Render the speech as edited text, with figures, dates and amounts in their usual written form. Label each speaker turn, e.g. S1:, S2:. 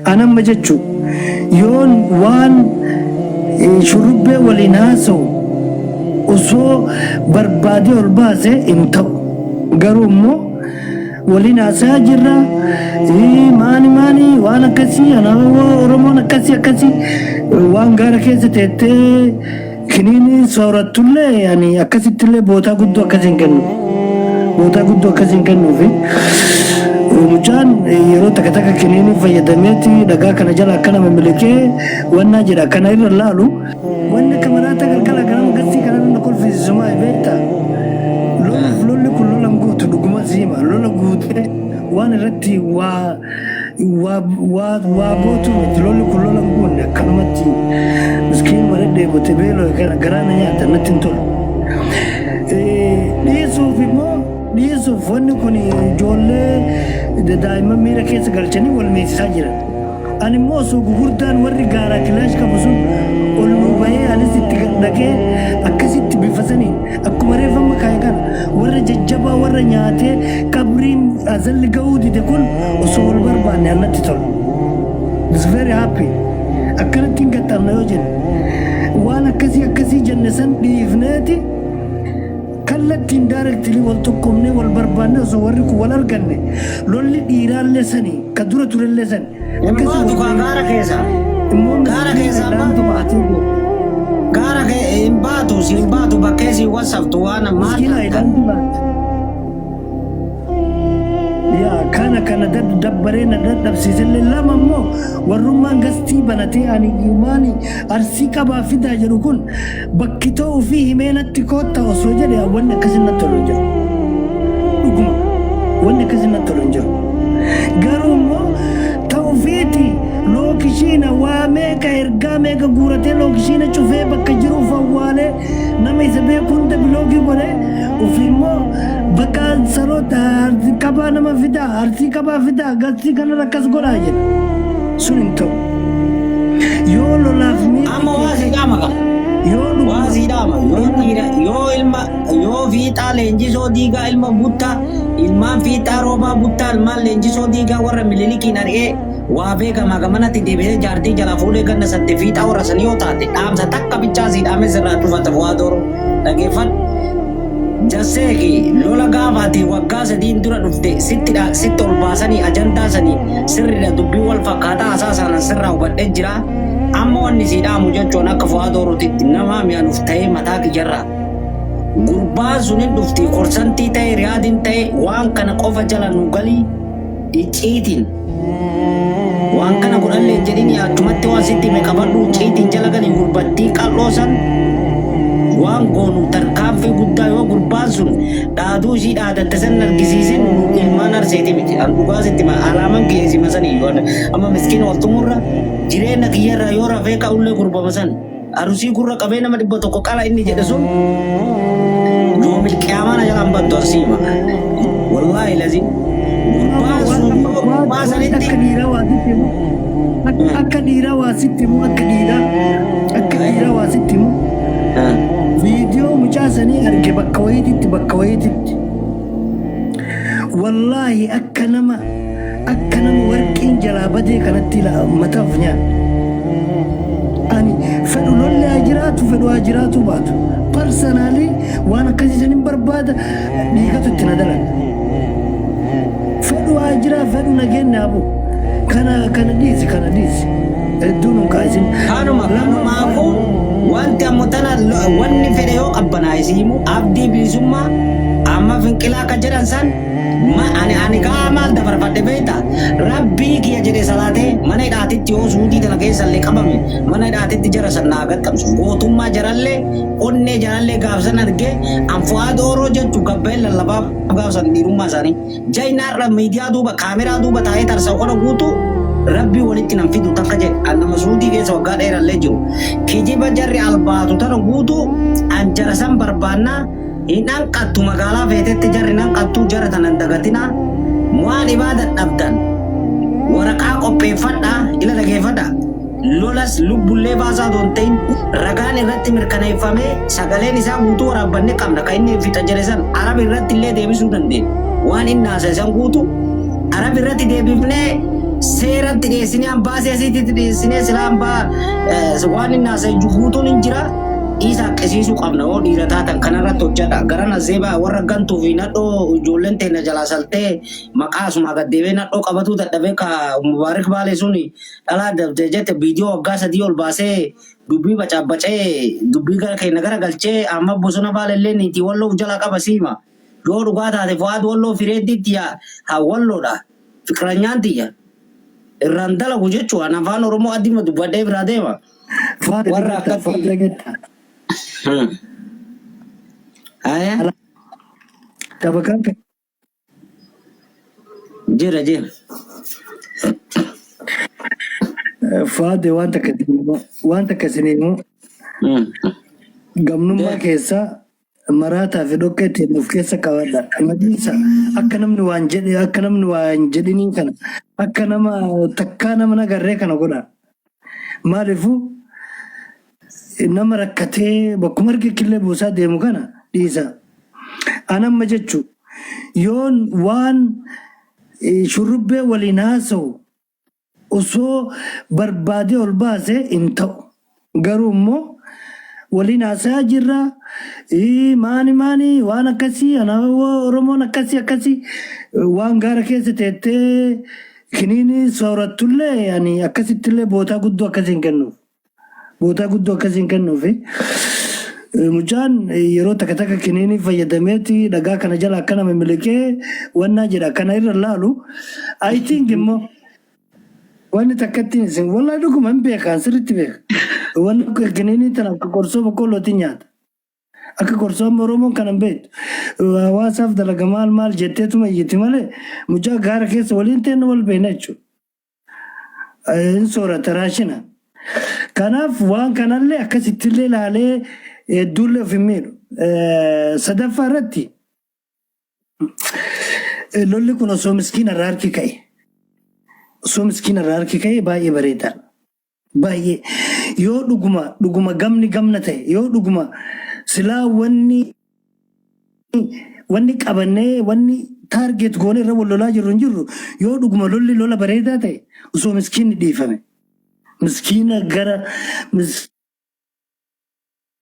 S1: Anamma jechuu yoon waan shurrubbee waliin haasa'u osoo barbaadee ol baase hin ta'u. Garuu immoo waliin haasa'aa jirra. Maani maani waan akkasii, anaafuu Oromoon akkasii akkasii, waan gaara keessa teettee kiniinii soorattullee ani akkasittillee bootaa guddoo akkasii hin kennu. Bootaa guddoo akkasii hin kennuufi. Mucaan yeroo takka takka kiniinii fayyadameeti dhagaa kana jala akkana mimiliqee wannaa jedha, kana irra laalu. Wanni akka maraata galgala ganama gassii kana na kolfisiisu maali beektaa? Lolli kun lola hin guutu, dhuguma siima. Lola guutee waan irratti waa waa waa waa gootu miti. Lolli kun lola hin guunne, akkanumatti miskiinuma dhedheebote beeloo garaa na nyaata, natti hin tolu. Dhiisuuf immoo, dhiisuuf wanni kun ijoollee daa'imman miira keessa galchanii wal meesisaa jiran. Ani immoo osoo gugurdaan warri gaaraa kilaash qabu sun ol nuu bahee, anis itti gad dhaqee akkasitti bifa saniin akkuma reeffa amma kaa'e kana, warra jajjabaa, warra nyaatee qabriin azalli ga'uu dide kun osoo wal barbaanne annatti tola. It's very happy. Akkanatti hin qaxxaamna yoo jenne. Waan akkasii akkasii jenne san dhiifneeti kallattiin directly wal tokkomnee wal barbaanne, osoo warri kun wal arganne, lolli dhiiraallee sanii ka dura turellee sani.
S2: Hin baatu kaa gaara keessa.
S1: Immoo
S2: Gaara keessaa baatu. Gaara kee hin baatu, si hin baatu, bakkee si wasaftu waan maal.
S1: Miskiina ilaantu baatu. Yaa kana kana dabbaree na dadhabsiisellee, lama immoo warrummaan gastii banatee ani maani Arsii qabaa fidaa jedhu kun bakki ta'uu fi himee natti kootta osoo jedhe, wanni akkasii natti tolu hin jiru. Dhuguma wanni akkasii natti tolu hin jiru. Garuu immoo ta'ufiiti lookishiina waa meeqa ergaa meeqa guuratee, lookishiina cufee, bakka jiruuf awwaalee, nama isa beeku hunda block godhee, ofii immoo bakka saroota Arsii qabaa nama fidaa, Arsii qabaa fidaa, gastii kanarra akkas godhaa jedha. Sun hin ta'u. Yoo lolaaf miirri
S2: Amma waa si dhaama qaba.
S1: Yoo dhuguma
S2: Waa si dhaama. Yoo dhiira, yoo ilma, yoo fiixaa leenjisoo diigaa ilma buttaa, ilmaan fiixaa roobaa buttaa, ilmaan leenjisoo diigaa warra Mililikiin ari'ee waa beekamaa gamanatti deebisee jaartii jalaa fuudhee ganna sadde fiixaa warra sanii yoo taate, dhaamsa takka bichaa sii dhaamee sirraa cufata. Waa dooro dhageeffadhu. Jasseeki lola gaafa ati waggaa 3n dura dhufte sitti dha sitti ol baasanii ajandaa sanii sirridha, dubbii wal fakkaataa hasaa saanan sirraa hubadhee jira. Amma wanni sii dhaamu jechuun akka Fu'aad Oorootitti nama mi'a nuf ta'ee mataa kiyyarraa gurbaan sun hin dhufti korsantii ta'e Riyaadin ta'e waan kana qofa jala nu galii icciitiin waan kana godhallee hin jedhini, achumatti waan sitti hime qabadhu, icciitiin jala galii gurbattii qal'oo san. Waan goonu tarkaanfii guddaa yoo gurbaan sun dhaaduu ishii dhaadatte san hin argisiisin, nu ilmaan Arseeti miti. An dhugaa sitti hima, alaaman kiyya isima san iyyuu. Amma miskiina wal tumurra jireenya kiyyarraa yoo rafee ka'ullee gurbama san Arusii gurra qabee nama 100 qala inni jedhe sun yoomil qiyaamaa na jalaan baddu, asii hima. Wallaahi lazim. Gurbaa sun yoo gurbaa sanitti
S1: Akka dhiiraa waa sitti himu. Akka dhiiraa waa sitti himu. Akka dhiiraa. Akka dhiiraa waa sitti himu. Viidiyoo mucaa sanii arge bakka wayiititti bakka wayiititti. Wallaahi akka nama warqiin jalaa badee kanatti mataa of nyaadha. Ani fedhu lolli haa jiraatu, fedhu haa jiraatu baatu. Personally waan akkasii sanin barbaada, dhiigatu itti na dalaga. Fedhu haa jiraa, fedhu nageenya haa bu'u. Kana kana dhiisi, kana dhiisi. Hedduun hin kaasin.
S2: Kanuma kanumaafuu wanti ammoo tana wanni fedhe yoo qabbanaa'e siimu abdii bilisummaa amma finqilaa akka jedhan san ani kaa maal dabarfadhe beekta? Rabbii kiyya jedhe salaatee mana hidhaatitti yoo suudii tana keessallee qabame mana hidhaatitti jara san naa qaqqabsu, gootummaa jarallee onnee jarallee gaafsan argee an Fu'aad Ooroo jechu gabba'een lallabaa gaafsan dhiirummaa isaanii. Jaynaarra miidiyaa duuba kaameraa duuba taa'ee tarsa'u kana guutuu Rabbii walitti nan fidu takka jedhe. An nama suudii keessa waggaa dheerallee jiru. Kijiba jarri albaatu tana guutuu an jara san barbaannaa hin hanqattu, magaalaa feetetti jarri hin hanqattu, jara tana hin dagatinaa. Waan ibaa dadhabdan waraqaa qopheeffadhaa, ila dhageeffadhaa. Lolas lubbullee baasaa otoo hin ta'in ragaan irratti mirkaneeffamee sagaleen isaa guutuu waraabbanne qabna. Kan inni fixa jedhe san Arab irratti illee deebisuu dandeenya. Waan inni haasa'e san guutuu Arab irratti deebifnee. Seeratti dhiyeessinee ambaasii asiitti dhiyeessinee silaa ambaa waan inni haasa'e guutuun hin jira. Isa haqqisiisuu qabna yoo dhiira taatan kanarratti hojjedha. Gara nazeebaa warra gantuu fi nadhoo ijoolleen teenya jalaa saltee maqaa asumaa gad deebee nadhoo qabatuu dadhabee ka Mubaarik Baalee sun dhalaa dabdee jette viidiyoo waggaa 3 ol baasee dubbii bacabbacee dubbii gara keenya gara galchee amma bosona Baalellee niitii walloo of jalaa qaba siima. Yoo dhugaa taate Fu'aad Walloo Fireeddiitti yaa haa Walloodha. Fiqiranyaan tiyya. Irraan dalagu jechuudha. An afaan Oromoo adima dubbadhee biraa deema.
S1: Fu'aad
S2: Warra
S1: dhageetta, Fu'aad
S2: akkatti.
S1: dhageetta.
S2: Aya
S1: Tabaqaan
S2: jira jira.
S1: Fu'aad waan takka isin himu- waan takka isin himu gamnummaa keessa maraataa fi dhoqqee ittiin of keessa qabadha. Madiisa akka namni waan jedhe akka namni waan jedhinii kana akka nama takkaa nama nagarree kana godha. Maaliifuu nama rakkatee bakkuma arge killee buusaa deemu kana dhiisa. An amma jechu yoon waan shurrubbee waliin haasa'u osoo barbaadee ol baase hin ta'u. Garuu immoo waliin haasayaa jirra. Maani maani waan akkasii ana Oromoon akkasii akkasii waan gaara keessa teettee kiniinii soorattullee ani akkasittillee bootaa guddoo akkasii hin kennuuf. Bootaa guddoo akkasii hin kennuufi. Mucaan yeroo takka takka kiniinii fayyadameeti dhagaa kana jala akkana mimiliqee wannaa jedha kana irra laalu. I think immoo wanni takkattiin isin wallahi dhuguma hin beekaan sirriitti beeka. Wanni akka kiniinii tana akka qorsoo boqqollootiin nyaata. Akka qorsoo amma Oromoon kana hin beektu. Hawaasaaf dalaga maal maal jetteetuma iyyiti malee mucaa gaara keessa waliin teenna wal beekna jechuudha. Hin soorata raashina. Kanaaf waan kanallee akkasittillee ilaalee hedduullee of hin miidhu. Sadaffaa irratti lolli kun osoo miskiina irraa harki ka'e osoo miskiina irraa harki ka'e baay'ee bareedaadha. Baay'ee yoo dhuguma dhuguma gamni gamna ta'e yoo dhuguma silaa wanni wanni qabannee wanni taargeet goone irra wal lolaa jirru hin jirru yoo dhuguma lolli lola bareedaa ta'e osoo miskiinni dhiifame miskiina gara miskiina.